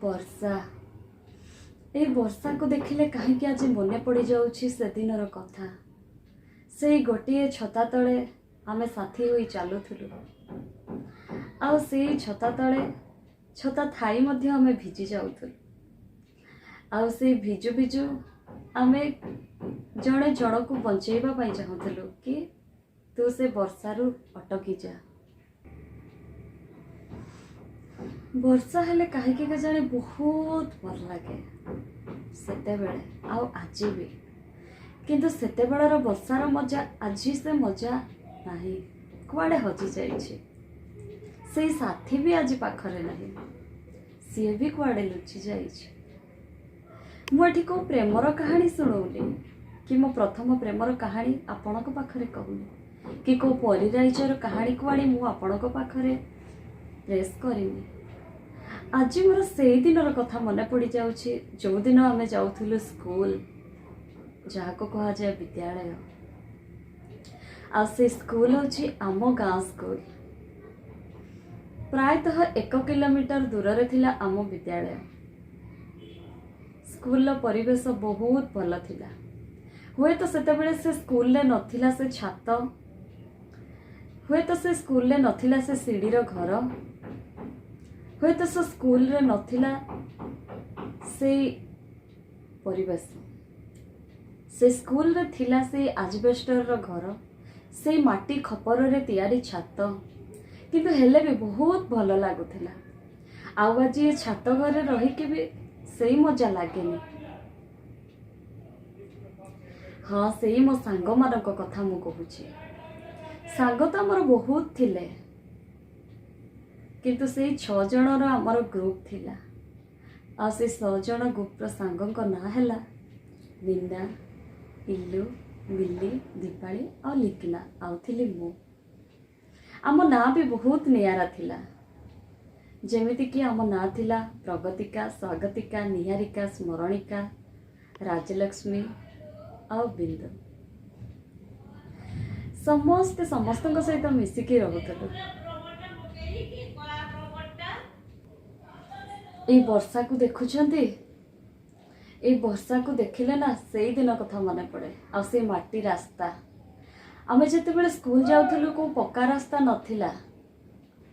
ବର୍ଷା, ଏଇ ବର୍ଷାକୁ ଦେଖିଲେ କାହିଁକି ଆଜି ମନେ ପଡ଼ିଯାଉଛି ସେଦିନର କଥା। ସେଇ ଗୋଟିଏ ଛତା ତଳେ ଆମେ ସାଥୀ ହୋଇ ଚାଲୁଥିଲୁ, ଆଉ ସେଇ ଛତା ତଳେ ଛତା ଥାଇ ମଧ୍ୟ ଆମେ ଭିଜି ଯାଉଥିଲୁ। ଆଉ ସେଇ ଭିଜୁ ଭିଜୁ ଆମେ ଜଣେ ଜଣକୁ ବଞ୍ଚେଇବା ପାଇଁ ଚାହୁଁଥିଲୁ କି ତୁ ସେ ବର୍ଷାରୁ ଅଟକି ଯା। ବର୍ଷା ହେଲେ କାହିଁକି କେଜାଣି ବହୁତ ଭଲ ଲାଗେ ସେତେବେଳେ, ଆଉ ଆଜି ବି। କିନ୍ତୁ ସେତେବେଳର ବର୍ଷାର ମଜା ଆଜି ସେ ମଜା ନାହିଁ, କୁଆଡ଼େ ହଜିଯାଇଛି। ସେଇ ସାଥୀ ବି ଆଜି ପାଖରେ ନାହିଁ, ସିଏ ବି କୁଆଡ଼େ ଲୁଚି ଯାଇଛି। ମୁଁ ଏଠି କେଉଁ ପ୍ରେମର କାହାଣୀ ଶୁଣଉନି କି ମୋ ପ୍ରଥମ ପ୍ରେମର କାହାଣୀ ଆପଣଙ୍କ ପାଖରେ କହୁନି, କି କେଉଁ ପରିରାଇଜର କାହାଣୀକୁ ଆଣି ମୁଁ ଆପଣଙ୍କ ପାଖରେ ପ୍ରେସ୍ କରିନି। ଆଜି ମୋର ସେଇ ଦିନର କଥା ମନେ ପଡ଼ିଯାଉଛି, ଯେଉଁଦିନ ଆମେ ଯାଉଥିଲୁ ସ୍କୁଲ, ଯାହାକୁ କୁହାଯାଏ ବିଦ୍ୟାଳୟ। ଆଉ ସେ ସ୍କୁଲ ହେଉଛି ଆମ ଗାଁ ସ୍କୁଲ। ପ୍ରାୟତଃ 1 କିଲୋମିଟର ଦୂରରେ ଥିଲା ଆମ ବିଦ୍ୟାଳୟ। ସ୍କୁଲର ପରିବେଶ ବହୁତ ଭଲ ଥିଲା। ହୁଏତ ସେତେବେଳେ ସେ ସ୍କୁଲରେ ନଥିଲା ସେ ଛାତ, ହୁଏତ ସେ ସ୍କୁଲରେ ନଥିଲା ସେ ସିଡ଼ିର ଘର, ହୁଏତ ସେ ସ୍କୁଲରେ ନଥିଲା ସେଇ ପରିବେଶ। ସେ ସ୍କୁଲରେ ଥିଲା ସେଇ ଆଜବେଷ୍ଟରର ଘର, ସେଇ ମାଟି ଖପରରେ ତିଆରି ଛାତ, କିନ୍ତୁ ହେଲେ ବି ବହୁତ ଭଲ ଲାଗୁଥିଲା। ଆଉ ଆଜି ଏ ଛାତ ଘରେ ରହିକି ବି ସେଇ ମଜା ଲାଗେନି। ହଁ, ସେଇ ମୋ ସାଙ୍ଗମାନଙ୍କ କଥା ମୁଁ କହୁଛି। ସାଙ୍ଗ ତ ଆମର ବହୁତ ଥିଲେ, କିନ୍ତୁ ସେଇ 6 ଜଣର ଆମର ଗ୍ରୁପ୍ ଥିଲା। ଆଉ ସେଇ 6 ଜଣ ଗ୍ରୁପ୍ର ସାଙ୍ଗଙ୍କ ନାଁ ହେଲା ମୀନା, ଇଲୁ, ମିଲି, ଦୀପାଳି ଆଉ ଲିକିନା, ଆଉ ଥିଲି ମୁଁ। ଆମ ନାଁ ବି ବହୁତ ନିଆରା ଥିଲା। ଯେମିତିକି ଆମ ନାଁ ଥିଲା ପ୍ରଗତିକା, ସ୍ୱାଗତିକା, ନିହାରିକା, ସ୍ମରଣିକା, ରାଜଲକ୍ଷ୍ମୀ ଆଉ ବିନ୍ଦୁ। ସମସ୍ତେ ସମସ୍ତଙ୍କ ସହିତ ମିଶିକି ରହୁଥିଲୁ। ଏଇ ବର୍ଷାକୁ ଦେଖୁଛନ୍ତି? ଏଇ ବର୍ଷାକୁ ଦେଖିଲେ ନା ସେଇ ଦିନ କଥା ମନେ ପଡ଼େ। ଆଉ ସେଇ ମାଟି ରାସ୍ତା, ଆମେ ଯେତେବେଳେ ସ୍କୁଲ ଯାଉଥିଲୁ କେଉଁ ପକ୍କା ରାସ୍ତା ନଥିଲା,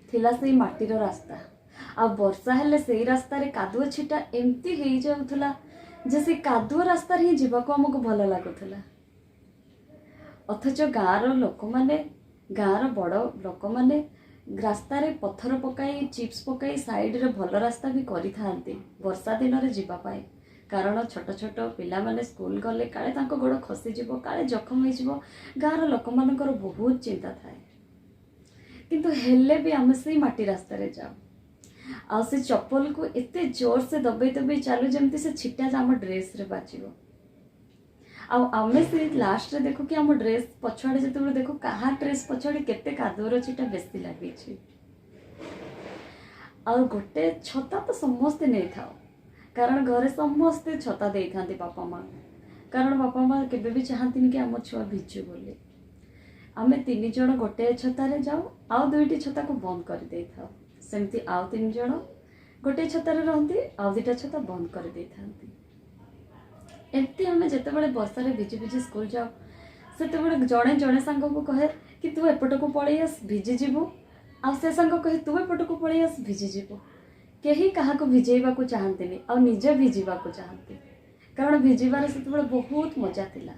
ଥିଲା ସେଇ ମାଟିର ରାସ୍ତା। ଆଉ ବର୍ଷା ହେଲେ ସେଇ ରାସ୍ତାରେ କାଦୁଅ ଛିଟା ଏମିତି ହେଇଯାଉଥିଲା ଯେ ସେଇ କାଦୁଅ ରାସ୍ତାରେ ହିଁ ଯିବାକୁ ଆମକୁ ଭଲ ଲାଗୁଥିଲା। ଅଥଚ ଗାଁର ଲୋକମାନେ, ଗାଁର ବଡ଼ ଲୋକମାନେ ରାସ୍ତାରେ ପଥର ପକାଇ, ଚିପ୍ସ ପକାଇ ସାଇଡ଼ରେ ଭଲ ରାସ୍ତା ବି କରିଥାନ୍ତି ବର୍ଷା ଦିନରେ ଯିବା ପାଇଁ। କାରଣ ଛୋଟ ଛୋଟ ପିଲାମାନେ ସ୍କୁଲ ଗଲେ କାଳେ ତାଙ୍କ ଗୋଡ଼ ଖସିଯିବ, କାଳେ ଜଖମ ହେଇଯିବ, ଗାଁର ଲୋକମାନଙ୍କର ବହୁତ ଚିନ୍ତା ଥାଏ। କିନ୍ତୁ ହେଲେ ବି ଆମେ ସେଇ ମାଟି ରାସ୍ତାରେ ଯାଉ, ଆଉ ସେ ଚପଲକୁ ଏତେ ଜୋରସେ ଦବେଇ ଦବେଇ ଚାଲୁ ଯେମିତି ସେ ଛିଟା ଆମ ଡ୍ରେସ୍ରେ ବାଜିବ। ଆଉ ଆମେ ସେଇ ଲାଷ୍ଟରେ ଦେଖୁ କି ଆମ ଡ୍ରେସ୍ ପଛଆଡ଼େ, ଯେତେବେଳେ ଦେଖୁ କାହା ଡ୍ରେସ୍ ପଛଆଡ଼େ କେତେ କାଦୁଅର ଛିଟା ବେଶୀ ଲାଗିଛି। ଆଉ ଗୋଟେ ଛତା ତ ସମସ୍ତେ ନେଇଥାଉ, କାରଣ ଘରେ ସମସ୍ତେ ଛତା ଦେଇଥାନ୍ତି ବାପା ମା, କାରଣ ବାପା ମା କେବେ ବି ଚାହାନ୍ତିନି କି ଆମ ଛୁଆ ଭିଜୁ ବୋଲି। ଆମେ 3 ଜଣ ଗୋଟିଏ ଛତାରେ ଯାଉ, ଆଉ 2ଟି ଛତାକୁ ବନ୍ଦ କରିଦେଇଥାଉ। ସେମିତି ଆଉ 3 ଜଣ ଗୋଟିଏ ଛତାରେ ରହନ୍ତି, ଆଉ 2ଟା ଛତା ବନ୍ଦ କରିଦେଇଥାନ୍ତି। ଏମିତି ଆମେ ଯେତେବେଳେ ବର୍ଷାରେ ଭିଜି ଭିଜି ସ୍କୁଲ ଯାଉ, ସେତେବେଳେ ଜଣେ ଜଣେ ସାଙ୍ଗକୁ କହେ କି ତୁ ଏପଟକୁ ପଳେଇ ଆସ, ଭିଜିଯିବୁ। ଆଉ ସେ ସାଙ୍ଗ କହେ ତୁ ଏପଟକୁ ପଳେଇ ଆସ, ଭିଜିଯିବୁ। କେହି କାହାକୁ ଭିଜେଇବାକୁ ଚାହାନ୍ତିନି, ଆଉ ନିଜେ ଭିଜିବାକୁ ଚାହାନ୍ତି, କାରଣ ଭିଜିବାରେ ସେତେବେଳେ ବହୁତ ମଜା ଥିଲା।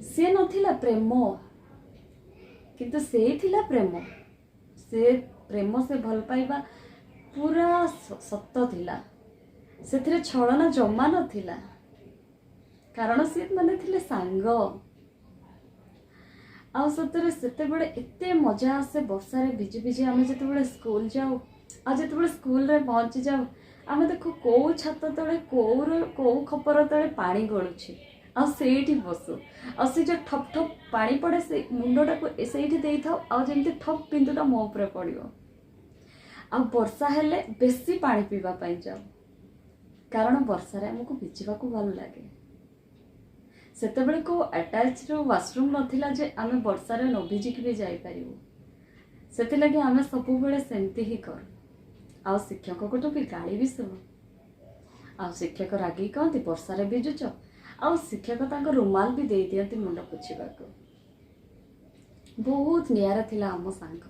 ସିଏ ନଥିଲା ପ୍ରେମ, କିନ୍ତୁ ସେଇ ଥିଲା ପ୍ରେମ। ସେ ପ୍ରେମ, ସେ ଭଲ ପାଇବା ପୁରା ସତ ଥିଲା, ସେଥିରେ ଛଳନା ଜମା ନଥିଲା, କାରଣ ସିଏ ମାନେ ଥିଲେ ସାଙ୍ଗ। ଆଉ ସତରେ ସେତେବେଳେ ଏତେ ମଜା ଆସେ ବର୍ଷାରେ ଭିଜି ଭିଜି ଆମେ ଯେତେବେଳେ ସ୍କୁଲ ଯାଉ। ଆଉ ଯେତେବେଳେ ସ୍କୁଲରେ ପହଞ୍ଚି ଯାଉ, ଆମେ ଦେଖୁ କେଉଁ ଛାତ ତଳେ କେଉଁ ଖପର ତଳେ ପାଣି ଗଳୁଛି, ଆଉ ସେଇଠି ବସୁ। ଆଉ ସେ ଯେଉଁ ଠପ୍ ଠପ୍ ପାଣି ପଡ଼େ, ସେ ମୁଣ୍ଡଟାକୁ ସେଇଠି ଦେଇଥାଉ, ଆଉ ଯେମିତି ଠପ୍ ବିନ୍ଦୁଟା ମୋ ଉପରେ ପଡ଼ିବ। ଆଉ ବର୍ଷା ହେଲେ ବେଶୀ ପାଣି ପିଇବା ପାଇଁ ଯାଉ, କାରଣ ବର୍ଷାରେ ଆମକୁ ଭିଜିବାକୁ ଭଲ ଲାଗେ। ସେତେବେଳେ କେଉଁ ଆଟାଚ୍ର ୱାସରୁମ୍ ନଥିଲା ଯେ ଆମେ ବର୍ଷାରେ ନ ଭିଜିକି ବି ଯାଇପାରିବୁ, ସେଥିଲାଗି ଆମେ ସବୁବେଳେ ସେମିତି ହିଁ କରୁ। ଆଉ ଶିକ୍ଷକଙ୍କଠୁ ବି ଗାଳି ବି ଶୁଣୁ। ଆଉ ଶିକ୍ଷକ ରାଗିକି କହନ୍ତି, ବର୍ଷାରେ ଭିଜୁଛ। ଆଉ ଶିକ୍ଷକ ତାଙ୍କ ରୁମାଲ ବି ଦେଇ ଦିଅନ୍ତି ମୁଣ୍ଡ ପୋଛିବାକୁ। ବହୁତ ନିଆରା ଥିଲା ଆମ ସାଙ୍ଗ।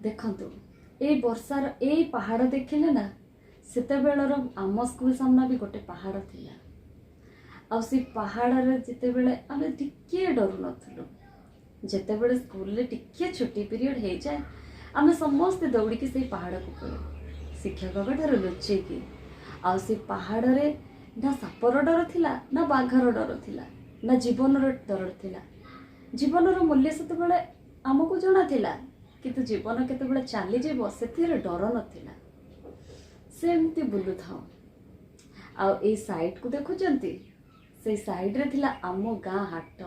ଦେଖନ୍ତୁ, ଏଇ ବର୍ଷାର ଏଇ ପାହାଡ଼ ଦେଖିଲେ ନା, ସେତେବେଳର ଆମ ସ୍କୁଲ ସାମ୍ନା ବି ଗୋଟେ ପାହାଡ଼ ଥିଲା। ଆଉ ସେ ପାହାଡ଼ରେ ଯେତେବେଳେ ଆମେ ଟିକିଏ ଡରୁ ନଥିଲୁ। ଯେତେବେଳେ ସ୍କୁଲରେ ଟିକିଏ ଛୁଟି ପିରିୟଡ଼ ହେଇଯାଏ, ଆମେ ସମସ୍ତେ ଦୌଡ଼ିକି ସେଇ ପାହାଡ଼କୁ ପଳଉ ଶିକ୍ଷକଙ୍କ ଠାରୁ ଲୁଚେଇକି। ଆଉ ସେ ପାହାଡ଼ରେ ନା ସାପର ଡର ଥିଲା, ନା ବାଘର ଡର ଥିଲା, ନା ଜୀବନର ଡର ଥିଲା। ଜୀବନର ମୂଲ୍ୟ ସେତେବେଳେ ଆମକୁ ଜଣା ଥିଲା, କିନ୍ତୁ ଜୀବନ କେତେବେଳେ ଚାଲିଯିବ ସେଥିରେ ଡର ନଥିଲା। ସେମିତି ବୁଲୁଥାଉ। ଆଉ ଏଇ ସାଇଡ଼କୁ ଦେଖୁଛନ୍ତି? ସେଇ ସାଇଡ଼ରେ ଥିଲା ଆମ ଗାଁ ହାଟ।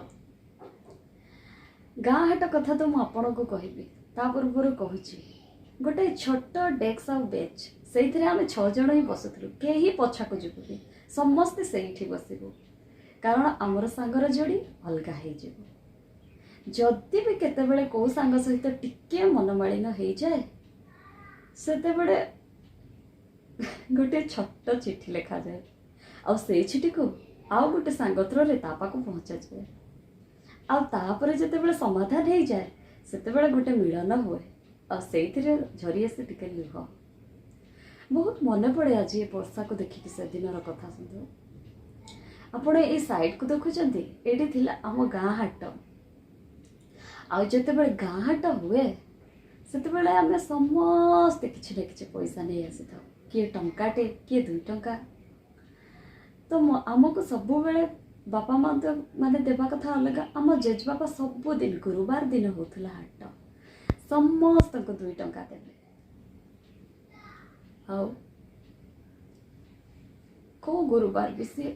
ଗାଁ ହାଟ କଥା ତ ମୁଁ ଆପଣଙ୍କୁ କହିବି, ତା ପୂର୍ବରୁ କହୁଛି, ଗୋଟେ ଛୋଟ ଡେସ୍କ ଆଉ ବେଞ୍ଚ, ସେଇଥିରେ ଆମେ 6 ଜଣ ହିଁ ବସୁଥିଲୁ। କେହି ପଛକୁ ଯିବୁନି, ସମସ୍ତେ ସେଇଠି ବସିବୁ, କାରଣ ଆମର ସାଙ୍ଗର ଯୋଡ଼ି ଅଲଗା ହେଇଯିବ। ଯଦି ବି କେତେବେଳେ କେଉଁ ସାଙ୍ଗ ସହିତ ଟିକିଏ ମନମାଳିନ ହେଇଯାଏ, ସେତେବେଳେ ଗୋଟେ ଛୋଟ ଚିଠି ଲେଖାଯାଏ ଆଉ ସେଇ ଚିଠିକୁ ଆଉ ଗୋଟେ ସାଙ୍ଗ ଥ୍ରୋରେ ତା ପାଖକୁ ପହଞ୍ଚାଯାଏ। ଆଉ ତାପରେ ଯେତେବେଳେ ସମାଧାନ ହେଇଯାଏ, ସେତେବେଳେ ଗୋଟେ ମିଳନ ହୁଏ ଆଉ ସେଇଥିରେ ଝରି ଆସେ ଟିକେ ଲୁହ। ବହୁତ ମନେ ପଡ଼େ ଆଜି ଏ ବର୍ଷାକୁ ଦେଖିକି ସେଦିନର କଥା। ଶୁଣନ୍ତୁ, ଆପଣ ଏଇ ସାଇଡ଼କୁ ଦେଖୁଛନ୍ତି? ଏଇଠି ଥିଲା ଆମ ଗାଁ ହାଟ। ଆଉ ଯେତେବେଳେ ଗାଁ ହାଟ ହୁଏ, ସେତେବେଳେ ଆମେ ସମସ୍ତେ କିଛି ନା କିଛି ପଇସା ନେଇ ଆସିଥାଉ, କିଏ ଟଙ୍କାଟେ, କିଏ 2 ଟଙ୍କା। ତ ଆମକୁ ସବୁବେଳେ ବାପା ମା ତ ମାନେ ଦେବା କଥା ଅଲଗା, ଆମ ଜେଜେବାପା ସବୁଦିନ ଗୁରୁବାର ଦିନ ହେଉଥିଲା ହାଟ, ସମସ୍ତଙ୍କୁ 2 ଟଙ୍କା ଦେବେ। ଆଉ କେଉଁ ଗୁରୁବାର ବି ସିଏ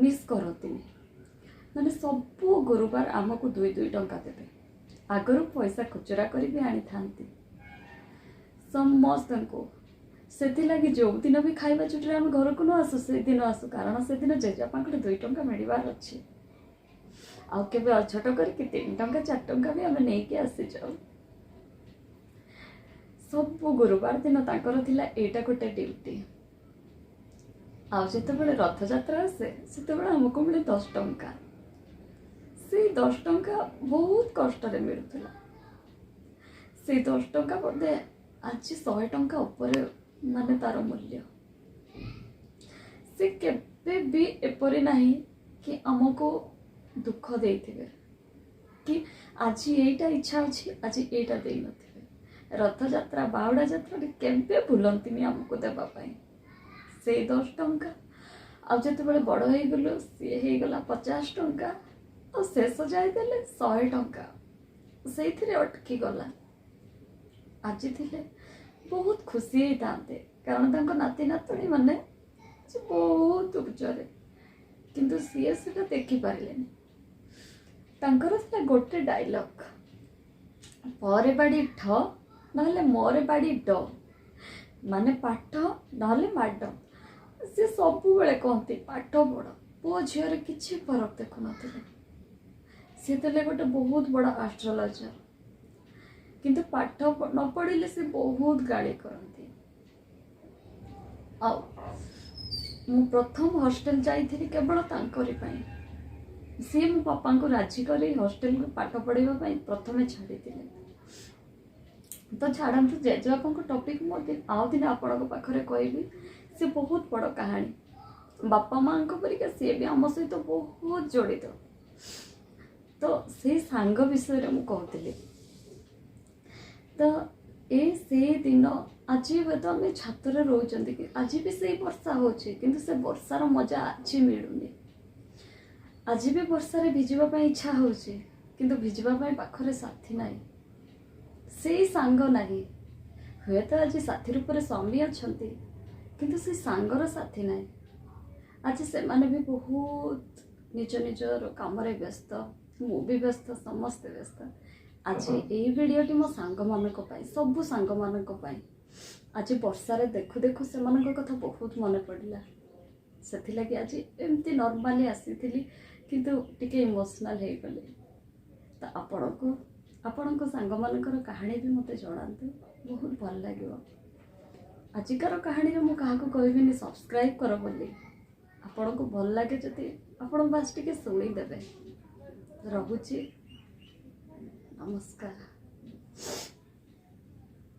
ମିସ୍ କରନ୍ତିନି, ମାନେ ସବୁ ଗୁରୁବାର ଆମକୁ 2 2 ଟଙ୍କା ଦେବେ। ଆଗରୁ ପଇସା ଖୁଚୁରା କରି ବି ଆଣିଥାନ୍ତି ସମସ୍ତଙ୍କୁ। ସେଥିଲାଗି ଯେଉଁଦିନ ବି ଖାଇବା ଛୁଟିରେ ଆମେ ଘରକୁ ନ ଆସୁ, ସେଦିନ ଆସୁ, କାରଣ ସେଦିନ ଜେଜେବାପାଙ୍କଠୁ 2 ଟଙ୍କା ମିଳିବାର ଅଛି। ଆଉ କେବେ ଅଝଟ କରିକି 3 ଟଙ୍କା, 4 ଟଙ୍କା ବି ଆମେ ନେଇକି ଆସିଯାଉ। ସବୁ ଗୁରୁବାର ଦିନ ତାଙ୍କର ଥିଲା ଏଇଟା ଗୋଟେ ଡ୍ୟୁଟି। ଆଉ ଯେତେବେଳେ ରଥଯାତ୍ରା ଆସେ, ସେତେବେଳେ ଆମକୁ ମିଳେ 10 ଟଙ୍କା। ସେଇ 10 ଟଙ୍କା ବହୁତ କଷ୍ଟରେ ମିଳୁଥିଲା। ସେଇ 10 ଟଙ୍କା ବୋଧେ ଆଜି 100 ଟଙ୍କା ଉପରେ ମାନେ ତାର ମୂଲ୍ୟ। ସେ କେବେ ବି ଏପରି ନାହିଁ କି ଆମକୁ ଦୁଃଖ ଦେଇଥିବେ କି ଆଜି ଏଇଟା ଇଚ୍ଛା ଅଛି, ଆଜି ଏଇଟା ଦେଇନଥିବେ। ରଥଯାତ୍ରା, ବାହୁଡ଼ା ଯାତ୍ରାରେ କେବେ ଭୁଲନ୍ତିନି ଆମକୁ ଦେବା ପାଇଁ ସେଇ 10 ଟଙ୍କା। ଆଉ ଯେତେବେଳେ ବଡ଼ ହେଇଗଲୁ, ସିଏ ହେଇଗଲା 50 ଟଙ୍କା, ଆଉ ଶେଷ ଯାଇ ଦେଲେ 100 ଟଙ୍କା। ସେଇଥିରେ ଅଟକି ଗଲା। ଆଜି ଥିଲେ ବହୁତ ଖୁସି ହେଇଥାନ୍ତେ, କାରଣ ତାଙ୍କ ନାତି ନାତୁଣୀ ମାନେ ବହୁତ ଉଚ୍ଚରେ, କିନ୍ତୁ ସିଏ ସେଟା ଦେଖିପାରିଲେନି। ତାଙ୍କର ଥିଲା ଗୋଟେ ଡାଇଲଗ୍, ପରେ ବାଡ଼ି ଠ ନହେଲେ ମୋର ବାଡ଼ି ଡ, ମାନେ ପାଠ ନହେଲେ ମାଡ଼। ସେ ସବୁବେଳେ କହନ୍ତି ପାଠ ପଢ଼। ପୁଅ ଝିଅରେ କିଛି ଫରକ ଦେଖୁନଥିଲେ। ସିଏ ଥିଲେ ଗୋଟେ ବହୁତ ବଡ଼ ଆଷ୍ଟ୍ରୋଲୋଜର, କିନ୍ତୁ ପାଠ ନ ପଢ଼ିଲେ ସେ ବହୁତ ଗାଳି କରନ୍ତି। ଆଉ ମୁଁ ପ୍ରଥମ ହଷ୍ଟେଲ ଯାଇଥିଲି କେବଳ ତାଙ୍କରି ପାଇଁ। ସିଏ ମୋ ବାପାଙ୍କୁ ରାଜି କରି ହଷ୍ଟେଲକୁ ପାଠ ପଢ଼ିବା ପାଇଁ ପ୍ରଥମେ ଛାଡ଼ିଥିଲେ। ତ ଛାଡ଼ନ୍ତୁ, ଜେଜେବାପାଙ୍କ ଟପିକ୍ ମୁଁ ଆଉ ଦିନେ ଆପଣଙ୍କ ପାଖରେ କହିବି। ସେ ବହୁତ ବଡ଼ କାହାଣୀ। ବାପା ମାଆଙ୍କ ପରିକା ସିଏ ବି ଆମ ସହିତ ବହୁତ ଜଡ଼ିତ। ତ ସେଇ ସାଙ୍ଗ ବିଷୟରେ ମୁଁ କହୁଥିଲି। ତ ଏ ସେଇ ଦିନ, ଆଜି ହୁଏତ ଆମେ ଛାତରେ ରହୁଛନ୍ତି କି ଆଜି ବି ସେଇ ବର୍ଷା ହେଉଛି, କିନ୍ତୁ ସେ ବର୍ଷାର ମଜା ଆଜି ମିଳୁନି। ଆଜି ବି ବର୍ଷାରେ ଭିଜିବା ପାଇଁ ଇଚ୍ଛା ହେଉଛି, କିନ୍ତୁ ଭିଜିବା ପାଇଁ ପାଖରେ ସାଥୀ ନାହିଁ, ସେଇ ସାଙ୍ଗ ନାହିଁ। ହୁଏତ ଆଜି ସାଥୀ ରୂପରେ ସ୍ୱାମୀ ଅଛନ୍ତି, କିନ୍ତୁ ସେ ସାଙ୍ଗର ସାଥୀ ନାହିଁ। ଆଜି ସେମାନେ ବି ବହୁତ ନିଜ ନିଜର କାମରେ ବ୍ୟସ୍ତ, ମୁଁ ବି ବ୍ୟସ୍ତ, ସମସ୍ତେ ବ୍ୟସ୍ତ। ଆଜି ଏଇ ଭିଡ଼ିଓଟି ମୋ ସାଙ୍ଗମାନଙ୍କ ପାଇଁ, ସବୁ ସାଙ୍ଗମାନଙ୍କ ପାଇଁ। ଆଜି ବର୍ଷାରେ ଦେଖୁ ଦେଖୁ ସେମାନଙ୍କ କଥା ବହୁତ ମନେ ପଡ଼ିଲା, ସେଥିଲାଗି ଆଜି ଏମିତି ନର୍ମାଲି ଆସିଥିଲି, କିନ୍ତୁ ଟିକେ ଇମୋସନାଲ୍ ହେଇଗଲି। ତ ଆପଣଙ୍କୁ ଆପଣଙ୍କ ସାଙ୍ଗମାନଙ୍କର କାହାଣୀ ବି ମୋତେ ଜଣାନ୍ତୁ, ବହୁତ ଭଲ ଲାଗିବ। ଆଜିକାର କାହାଣୀରେ ମୁଁ କାହାକୁ କହିବିନି ସବସ୍କ୍ରାଇବ୍ କର ବୋଲି। ଆପଣଙ୍କୁ ଭଲ ଲାଗେ ଯଦି ଆପଣ ବାସ୍ ଟିକେ ଶୁଣିଦେବେ। ରହୁଛି, ନମସ୍କାର।